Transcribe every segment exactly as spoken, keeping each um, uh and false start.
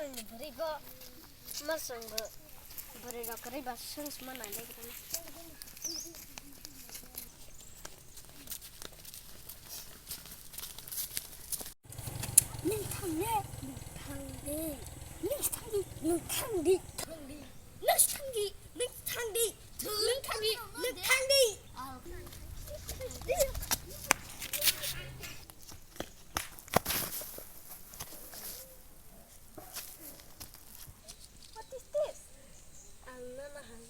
Bwrwi bo masong bo bwrwi rok kwrwi ba swng swma nai lai. Nung thang le, nung thang de. Nung thang di, nung thang di, thang di. Nung thang di, nung thang di, nung thang di, nung thang di. What is this? Ang na na hal.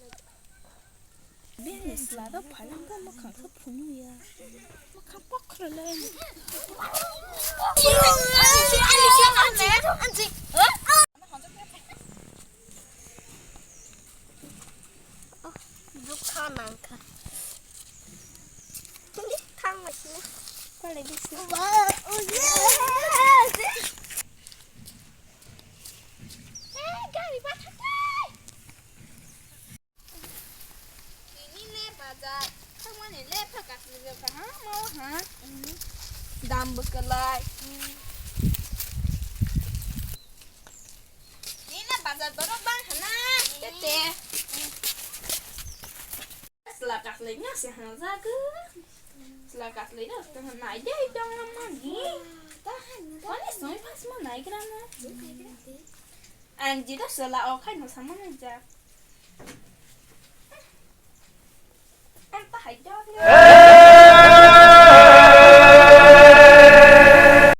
Bini sla rok phalang khe mwkhang khe phunuk ya. Mwkhang pokra le. Dukha nangkha. Thang ma sini. Pale bisi. Wow, oh yeah. Eh, gari ba thang. Tini le bazar thangmani le pha kakhwlai rok kaham o ha. Dam bo kwlai. Tini le bazar borok bang khana. Tete. Chwla kakhwlai no se ha jaga. Chwla kakhwlai no se ha nai dai dong mani. Ta. Ani soi pas ma nai gra na. Ang jida sela o khai no sama nang ja. Ang ta hai do.